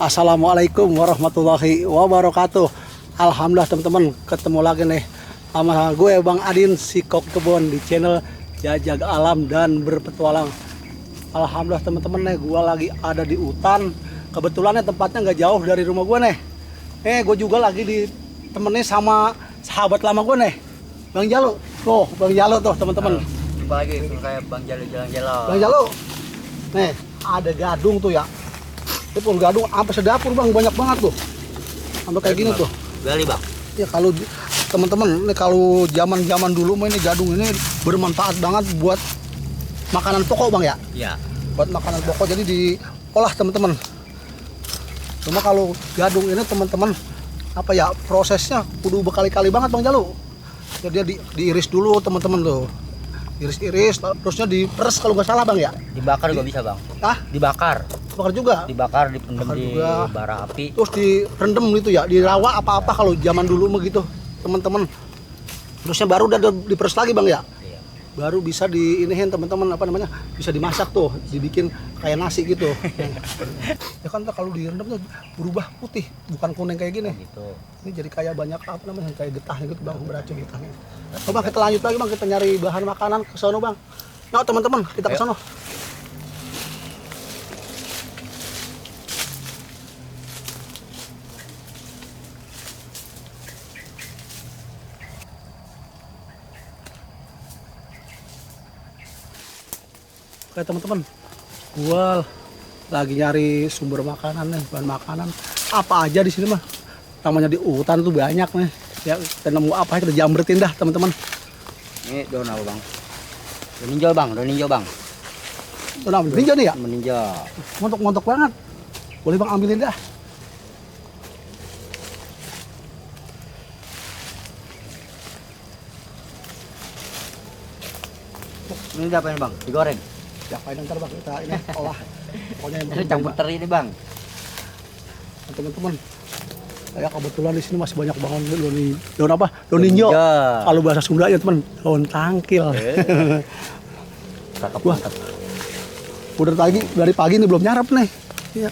Assalamualaikum warahmatullahi wabarakatuh. Alhamdulillah teman-teman, ketemu lagi nih sama gue Bang Adin si Kok Kebon di channel Jajak Alam dan Berpetualang. Alhamdulillah teman-teman nih, gue lagi ada di hutan. Kebetulan tempatnya nggak jauh dari rumah gue nih. Gue juga lagi ditemenin sama sahabat lama gue nih, Bang Jalo. Tuh, Bang Jalo tuh teman-teman. Jumpa lagi kayak Bang Jalo jalan-jalan. Bang Jalo, nih ada gadung tuh ya. Ini pun gadung sampai sedapur Bang, banyak banget tuh. Sampai kayak gini tuh. Gali Bang. Ya kalau teman-teman ini kalau zaman dulu mah ini gadung ini bermanfaat banget buat makanan pokok Bang ya. Iya. Buat makanan pokok jadi diolah teman-teman. Cuma kalau gadung ini teman-teman apa ya, prosesnya kudu berkali-kali banget Bang Jalo. Jadi dia diiris dulu teman-teman tuh. Iris-iris terusnya diperes kalau nggak salah Bang ya. Dibakar juga bisa Bang. Ah, Dibakar. bakar juga. Dibakar, dipendam Bakar di juga. bara api. Terus direndam gitu ya, dirawa apa-apa kalau zaman dulu begitu teman-teman. Terusnya baru udah diperes lagi Bang ya. Iya. Baru bisa diinihin teman-teman, apa namanya, bisa dimasak tuh, dibikin kayak nasi gitu. Ya kan kalau direndam tuh berubah putih, bukan kuning kayak gini. Gitu. Ini jadi kayak banyak apa namanya, kayak getahnya gitu Bang, beracun getahnya. Coba kita lanjut lagi Bang, kita nyari bahan makanan ke sono Bang. Nah teman-teman, kita ke sono. Oke teman-teman, gua lagi nyari sumber makanan nih, bahan makanan apa aja di sini mah. Namanya di hutan tuh banyak nih. Ya kita nemu apa kita jambretin dah teman-teman. Ini daun apa Bang? Daun ninjau Bang, daun ninjau Bang. Tuh nah, ninja nih ya, Meninjau. montok-montok banget. Boleh Bang ambilin dah. Ini apa ini Bang? Digoreng. Siapain ntar Bang, kita ini olah. Pokoknya yang Ini campur teri ini Bang. Nah, teman-teman. Kayak kebetulan di sini masih banyak banget daun apa? Daun ninjo. Kalau bahasa Sunda ya teman, daun tangkil. Cakep Wah. mantap. Udah dari pagi ini belum nyarap nih. Iya.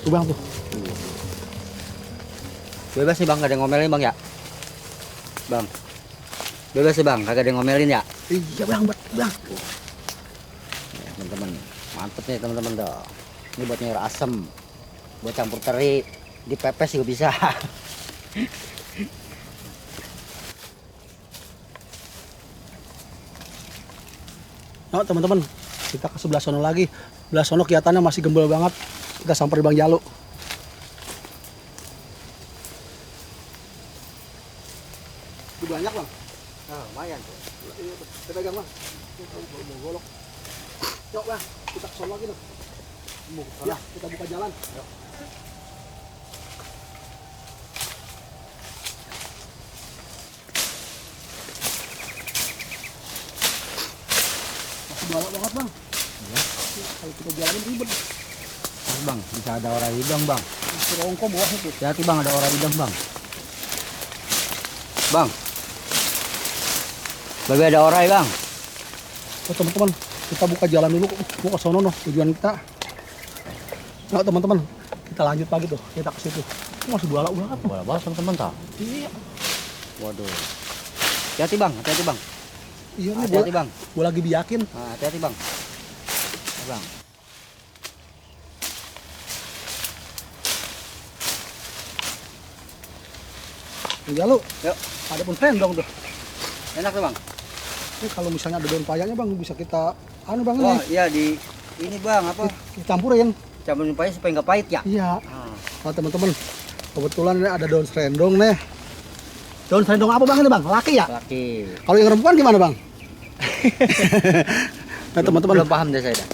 Tuh Bang tuh. Bebas nih Bang, gak ada yang ngomelin Bang ya? Bang. Bebas sih Bang, kagak ada yang ngomelin ya? Iya Bang, Bang. Ya, teman-teman, mantep nih teman-teman tuh. Ini buat nyayur asem, buat campur teri, dipepes juga bisa. Nah teman-teman, kita ke sebelah sono lagi. Sebelah sono kelihatannya masih gembel banget. Kita sampai Bang Jalo. Itu banyak Bang. Nah, lumayan tuh. Kita pegang Bang. Golok. Yuk Bang, kita ke sono lagi tuh. Ya, kita buka jalan. Yuk. Masih balak banget Bang. Ya. Kalau kita jalanin ribet. Bang, bisa ada orang hidang Bang. Masih rongko bawahnya tuh. Hati-hati Bang, ada orang hidang Bang. Bang. Babe ada orang Bang. Oh teman-teman, kita buka jalan dulu. Mau ke sono noh, tujuan kita. Nah teman-teman, kita lanjut lagi tuh. Kita ke situ. Masih balak banget. Bola bola teman-teman tak? Iya. Waduh. Hati-hati Bang, hati-hati Bang. Iya nih, Hati-hati Bang. gua lagi biyakin. Nah, hati-hati Bang. Bang. Ya lu, Yuk. ada pun dong tuh. Enak tuh Bang. Ini kalau misalnya ada daun payahnya Bang, bisa kita Bang Wah, ini. iya di ini Bang, apa? Dicampurin. Campurin payah supaya nggak pahit ya? Iya. Nah. Nah teman-teman, kebetulan ini ada daun serendong nih. Daun serendong apa Bang ini Bang? Laki ya? Laki. Kalau yang perempuan gimana Bang? Nah teman-teman, belum paham deh saya dah.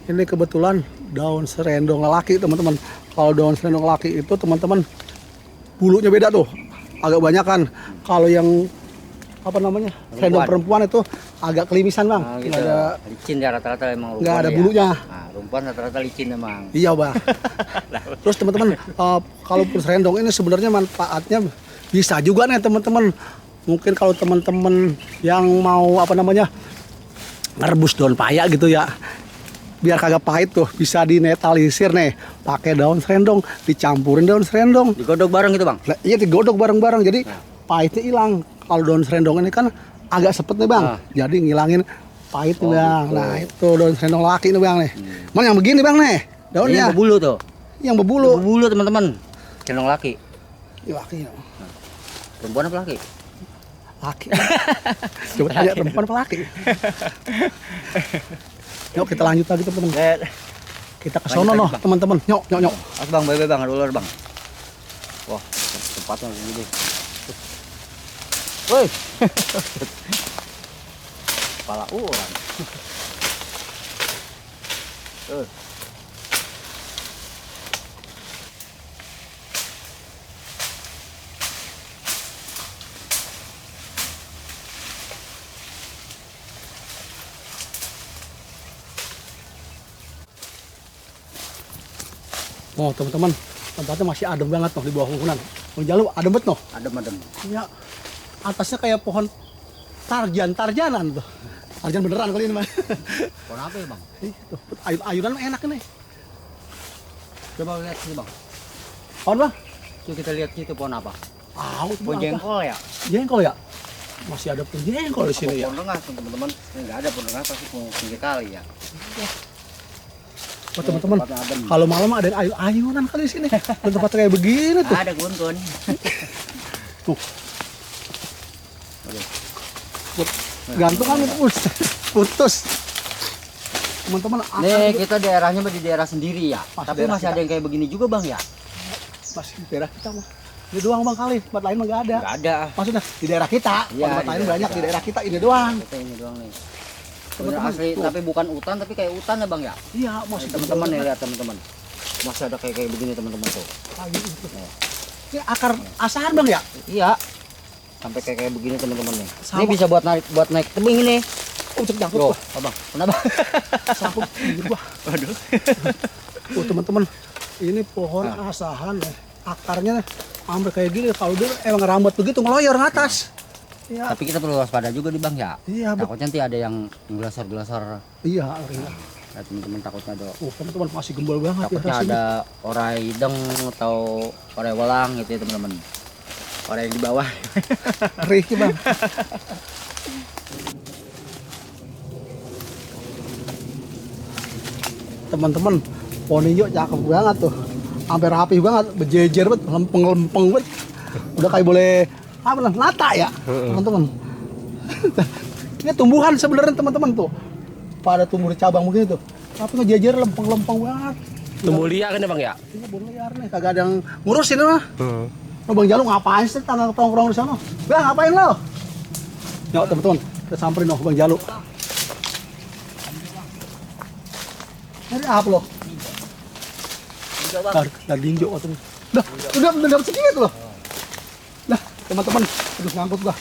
ini kebetulan daun serendong lelaki teman-teman. Kalau daun serendong lelaki itu teman-teman bulunya beda tuh. agak banyak kan. Kalau yang apa namanya serendong perempuan itu agak kelimisan bang. Nah, gitu. Nggak ada, Licin ya rata-rata emang rumpuan. nggak ada ya. bulunya. Nah, rumpuan rata-rata licin emang. Iya bang. Terus teman-teman, kalaupun serendong ini sebenarnya manfaatnya bisa juga nih teman-teman. Mungkin kalau teman-teman yang mau apa namanya ngerebus daun paya gitu ya, biar kagak pahit tuh, bisa dinetralisir nih pakai daun serendong, dicampurin daun serendong. Digodok bareng gitu bang? Iya digodok bareng-bareng, jadi pahitnya hilang. Kalau daun serendong ini kan agak sepet nih bang, jadi ngilangin pahit nih bang. Gitu. Nah itu daun serendong laki nih bang nih. Mana yang begini bang nih daunnya? Yang berbulu tuh. Yang berbulu. Berbulu teman-teman. Serendong laki. Laki. Perempuan apa laki? Laki. Coba tanya perempuan apa laki. Yuk kita lanjut lagi teman-teman. Kita ke sono noh teman-teman. Nyok. Mas bang, bye bang, ada ular bang. Wah, tempatnya begini. Woi. Kepala orang. Oh teman-teman, tempatnya masih adem banget noh di bawah bangunan. Bang Jalu adem banget noh. Adem. Ya, atasnya kayak pohon tarjanan tuh. Tarjan beneran kali ini mah. Pohon apa ya bang? Tuh, ayunan mah enak nih. Coba lihat sini bang. Pohon bang? Coba kita lihat situ pohon apa? Itu Pohon apa? jengkol ya? Jengkol ya? Masih ada pohon jengkol di sini ya. Pohon rengas teman-teman. Ini nggak ada pohon rengas, pasti pohon pinggir kali ya. Oh teman-teman, Tempatnya adem. kalau malam ada ayunan kali di sini. Dan tempat kayak begini tuh. Ada gun. Tuh. Gantungan putus. Teman-teman, Nih kita daerahnya di daerah sendiri ya. Masih Tapi daerah masih kita. ada yang kayak begini juga bang ya? masih di daerah kita mah. Ini doang bang kali, tempat lain mah nggak ada. Nggak ada. Maksudnya di daerah kita, Iya, tempat di lain daerah banyak, kita. di daerah kita ini doang. Kita ini doang nih. Teman-teman, Bener asli, tuh. tapi bukan hutan, tapi kayak hutan ya bang ya. Iya, masih Teman-teman nih lihat teman-teman. Masih ada kayak begini teman-teman tuh. kayu itu. Ini akar asahan bang ya? Iya. Sampai kayak begini teman-teman nih. Sama. Ini bisa buat naik tebing ini. Oh, terjangkut Loh, gua. abang, kenapa? Sangkut bibir gua. Waduh. Oh, teman-teman, ini pohon asahan ya. Akarnya hampir kayak gini. Kalau dia emang rambat begitu ngeloyor ke atas. Iya. Tapi kita perlu waspada juga di bang ya. Iya, Takutnya nanti ada yang gelosor-gelosor. Iya, Ya, teman-teman takutnya do. teman-teman masih gembel banget ya Takutnya rasanya. ada orai hideng atau orai welang gitu ya teman-teman. Orai yang di bawah. Rih, bang. Teman-teman, pohon hijau cakep banget tuh. Hampir rapi banget, berjejer banget, lempeng-lempeng banget. Udah kayak boleh apa lah, nata ya, teman-teman. Ini tumbuhan sebenarnya teman-teman tuh. Pada tumbuh di cabang begini tuh. Tapi ngejejer lempeng-lempeng banget. Tumbuh liar kan ya bang ya? Ini kebun liar nih, kagak ada yang ngurusin mah. Oh, Bang Jalu ngapain sih tanah tongkrong di sana? Bang, ngapain lo? Yuk teman-teman, kita samperin noh Bang Jalu. Ini apa lo? Dari dinjo katanya. Udah dapat sedikit loh. Nah, teman-teman, aduh ngangkut gua.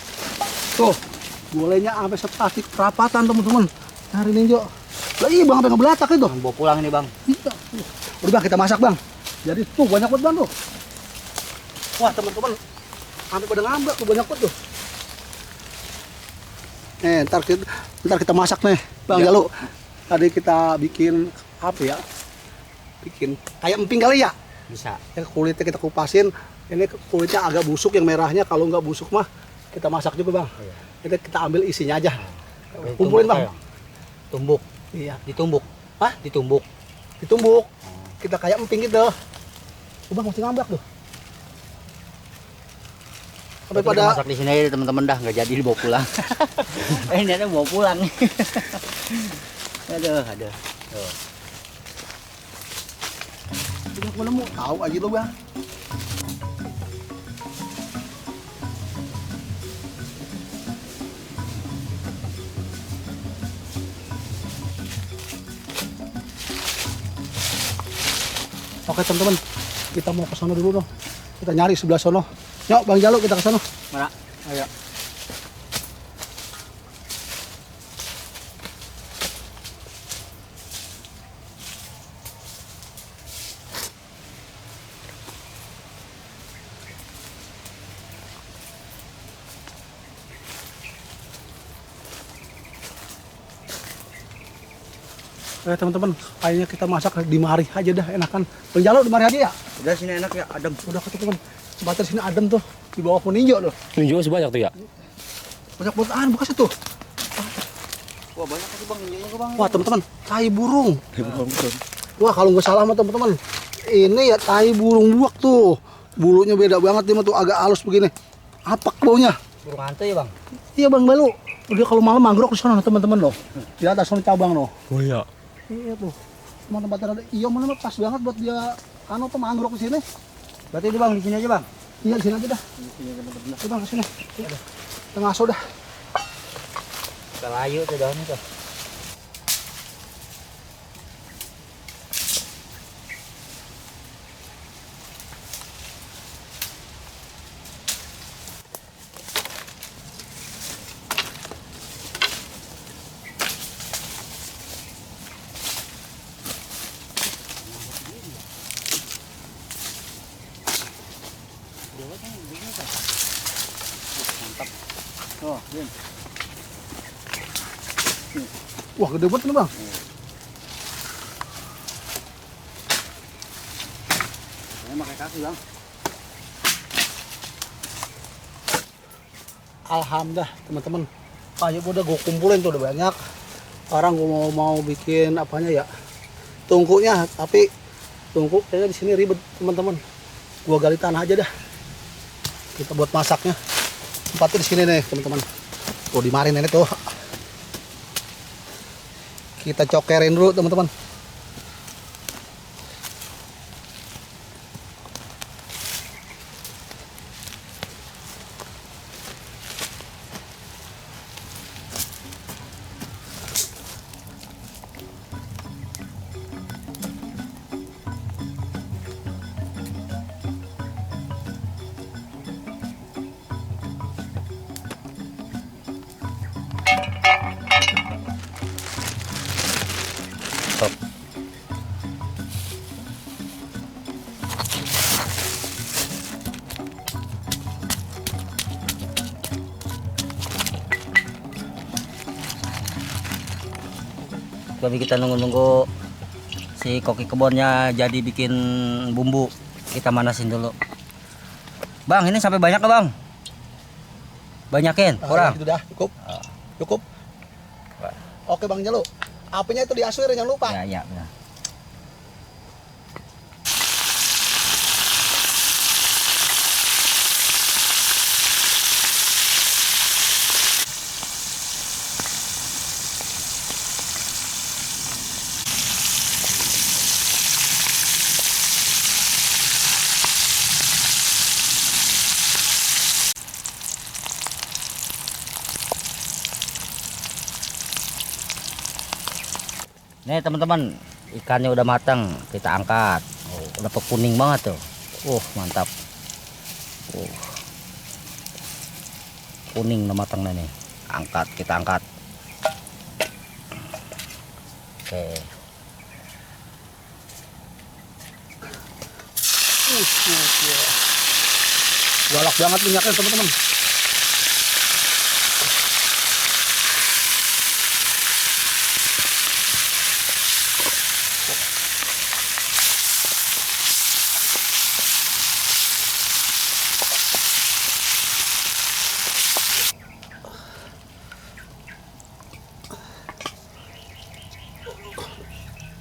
Tuh, bolehnya sampai sepastik perapatan teman-teman. Cari ninjo. Lah iya bang, sampai ngebelatak itu. Bawa pulang ini bang. Iya. Udah bang, kita masak bang. Jadi tuh banyak banget bang tuh. Wah teman-teman, sampai pada ngambek tuh banyak banget tuh. Ntar kita masak nih, Bang Jalu. Tadi kita bikin apa ya? Bikin kayak emping kali ya. Bisa. Ya, kulitnya kita kupasin. Ini kulitnya agak busuk yang merahnya. Kalau nggak busuk mah kita masak juga bang. Ini kita ambil isinya aja. Kumpulin bang. Tumbuk. Iya. Ditumbuk. Hah? Ditumbuk. Ditumbuk. Kita kayak emping gitu. Tuh bang masih ngambek tuh. Sampai Kita pada masak di sini aja teman-teman dah, nggak jadi dibawa pulang. Ini ada bawa pulang. Aduh. Tuh. udah gua nemu. Tahu aja lo bang. Oke teman-teman, kita mau ke sono dulu dong. Kita nyari sebelah sono. Yuk Bang Jalu kita ke sana. Mana? Ayo. Teman-teman, kayaknya kita masak di mari aja dah, enakan. Bang Jalu di mari aja ya. Udah sini enak ya, adem. Udah teman-teman. Sebatas sini adem tuh di bawah pohon hijau tuh. Ninjo sebanyak tuh ya? Banyak buatan bekas itu. Wah, banyak aja Bang, ninjonya Bang. Wah teman-teman, tai burung. Wah kalau nggak salah mah teman-teman, ini ya tai burung buak tuh. Bulunya beda banget dia mah tuh, agak halus begini. Apak baunya. Burung hantu ya Bang? Iya Bang Balu. Udah kalau malam mangrove di sana teman-teman loh. Di atas sana cabang loh. Oh iya. Iya tuh. Cuma tempatnya ada. Iya mana mah pas banget buat dia tuh mangrove di sini. Berarti itu Bang, di sini aja Bang. Iya di sini aja dah. Ayo Bang ke sini. Kita ngaso dah. Kita layu tuh daunnya tuh. Oh, Bin. Wah gede banget nih Bang. Ini pakai kaki Bang. Alhamdulillah teman-teman. Kayak udah gue kumpulin tuh udah banyak. Sekarang gue mau bikin apanya ya? Tungkunya, tapi tungku kayaknya di sini ribet teman-teman. Gua gali tanah aja dah. Kita buat masaknya. Tempatnya di sini nih teman-teman. Tuh dimarin ini tuh. Kita cokerin dulu teman-teman. Tapi kita nunggu-nunggu si koki kebunnya jadi bikin bumbu. Kita manasin dulu. Bang, ini sampai banyak ke Bang? Banyakin? Kurang? Itu dah, cukup. Cukup. Oke Bang Jalu. Apinya itu diasuir jangan lupa. Ya, ya, benar. Nih teman-teman, ikannya udah matang, kita angkat. Oh, udah kuning banget tuh. Mantap. Kuning udah matang nih. Angkat, kita angkat. Oke. Galak banget minyaknya teman-teman.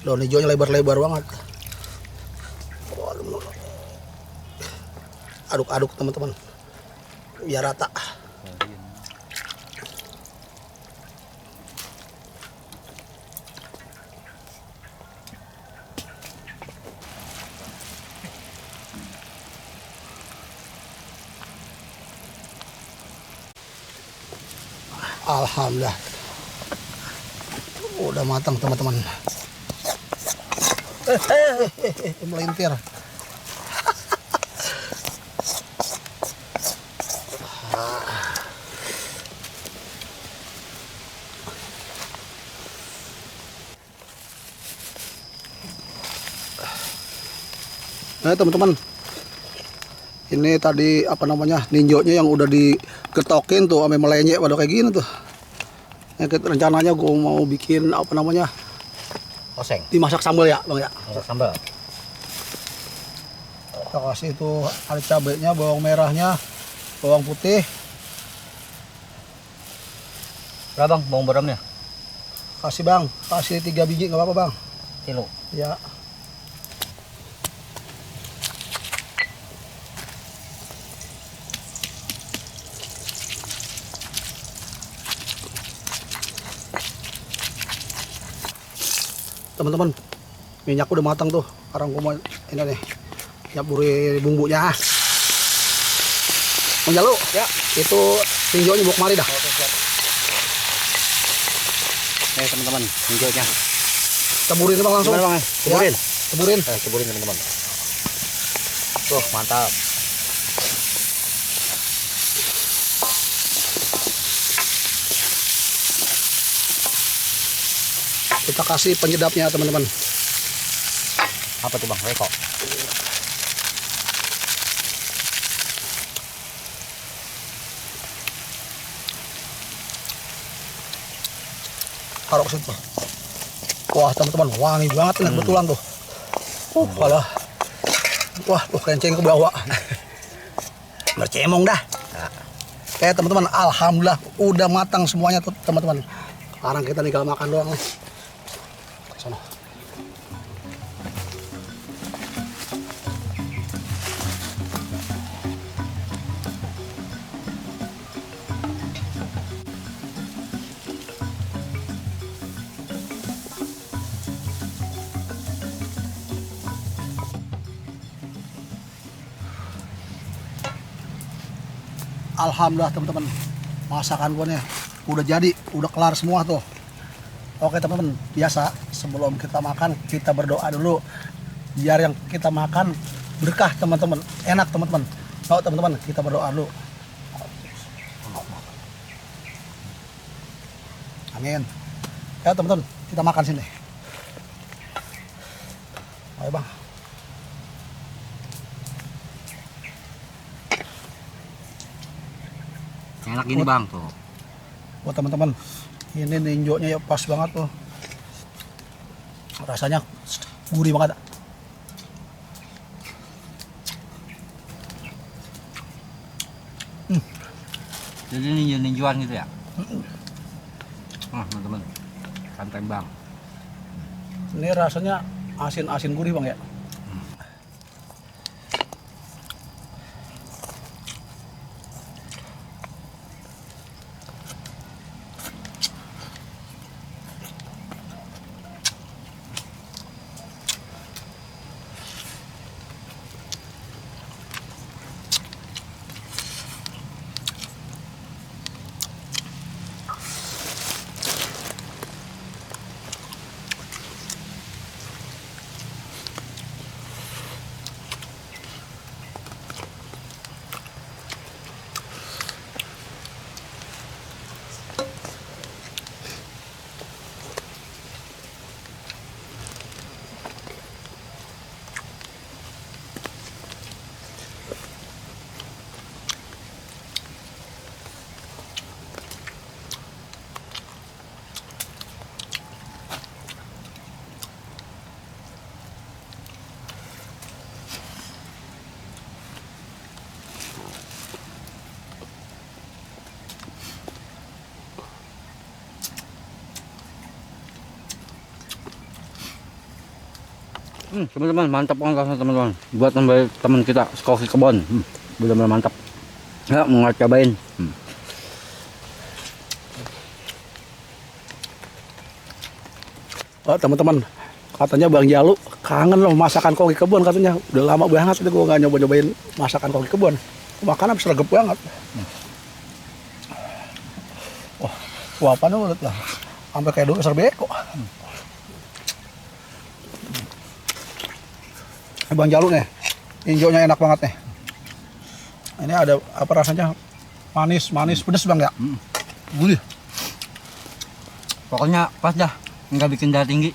Daun hijaunya lebar-lebar banget. Aduk-aduk teman-teman biar rata. Alhamdulillah udah matang teman-teman. Melintir. Nah teman-teman, ini tadi apa namanya ninjonya yang udah digetokin tuh sampai melenyek pada kayak gini tuh. Ya, rencananya gue mau bikin apa namanya Oseng. dimasak sambal ya bang ya. Masak sambal. Kita kasih tuh ada cabenya, bawang merahnya, bawang putih. Berapa bang bawang boramnya? Kasih bang, kasih 3 biji nggak apa-apa bang. Kilo. Ya. Teman-teman, minyak udah matang tuh. Sekarang gua mau ini nih, nyaburi bumbunya. Bang Jalu, Ya. itu tinjaunya bawa kemari dah. Oke, siap. Nih teman-teman, hijaunya. Ceburin bang langsung. Gimana bang? Ceburin. Ya, ceburin. Ceburin teman-teman. Tuh mantap. Kita kasih penyedapnya teman-teman. Apa tuh bang? Reko. Taruh ke situ. Wah teman-teman, wangi banget nih kebetulan tuh. Walah. Wah, tuh kencing ke bawah. Bercemong dah. Oke teman-teman, alhamdulillah udah matang semuanya tuh teman-teman. Sekarang kita tinggal makan doang nih. Sana. Alhamdulillah teman-teman, masakan gua nih udah jadi, udah kelar semua tuh. Oke teman-teman, biasa sebelum kita makan kita berdoa dulu biar yang kita makan berkah teman-teman, enak teman-teman. Oh teman-teman, kita berdoa dulu. Amin. Ya teman-teman, kita makan sini. Ayo bang. Enak gini bang tuh. Buat teman-teman, ini ninjonya ya pas banget tuh. Rasanya gurih banget. Jadi ninjuan gitu ya. Teman-teman, santai bang. Ini rasanya asin-asin gurih bang ya. Teman-teman mantap banget teman-teman. Buat nambah teman kita Koki Kebon. Benar-benar mantap. Ya mau cobain. Oh teman-teman, katanya Bang Jalu kangen loh masakan Koki Kebon katanya. Udah lama banget itu gue nggak nyoba-nyobain masakan Koki Kebon. Makanan sergap banget. Wah, suapannya udah lah. Sampai kayak dulu serbeko. Bang Jalu nih, injonya enak banget nih. Ini ada apa rasanya? Manis, pedes bang ya. Gurih. Pokoknya pas dah, nggak bikin darah tinggi.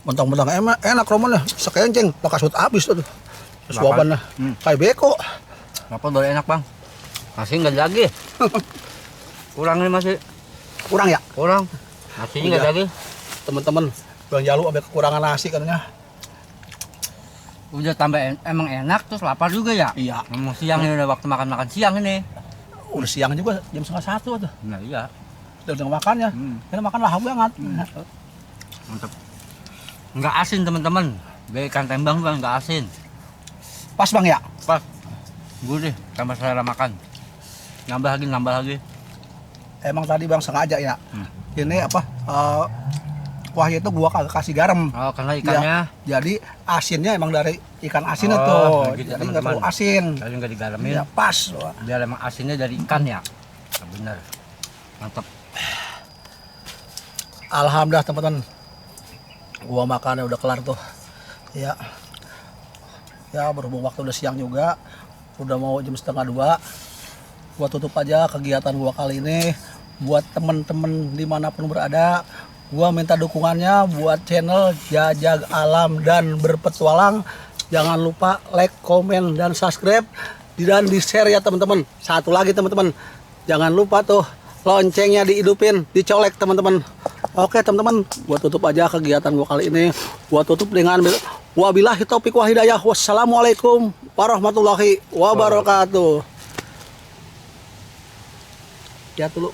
Mentang-mentang enak romannya, sekenceng, pakasut habis tuh. Suapan lah, kayak beko. Apa boleh enak bang? Masih nggak lagi. Kurang nih masih. Kurang ya? Kurang. Nasinya nggak lagi. Teman-teman, Bang Jalu ada kekurangan nasi katanya. Udah tambah emang enak terus lapar juga ya? Iya. Emang siang ini udah waktu makan siang ini. Udah siang juga, jam 12:30 tuh. Nah iya. Udah makannya. Kita makan lahap banget. Mantap. Nggak asin teman-teman. Ikan tembang bang nggak asin. Pas bang ya? Pas. Gurih tambah selera makan. Nambah lagi. Emang tadi bang sengaja ya. Ini apa? Kuahnya itu gua kagak kasih garam. Oh karena ikannya. Ya, jadi asinnya emang dari ikan asin itu. Gitu, Jadi nggak terlalu asin. Jadi nggak digaramin. Ya pas. Loh. Biar emang asinnya dari ikan ya. Nah, bener. Mantap. Alhamdulillah teman-teman. Gua makannya udah kelar tuh. Ya. Ya berhubung waktu udah siang juga. Udah mau jam 1:30. Gua tutup aja kegiatan gua kali ini. Buat temen-temen dimanapun berada, gua minta dukungannya buat channel Jajag Alam dan Berpetualang. Jangan lupa like, komen, dan subscribe dan di share ya teman-teman. Satu lagi teman-teman, jangan lupa tuh loncengnya dihidupin, dicolek teman-teman. Oke teman-teman, gua tutup aja kegiatan gua kali ini. Gua tutup dengan wabillahi taufiq wa hidayah. Wassalamualaikum warahmatullahi wabarakatuh. Ya dulu.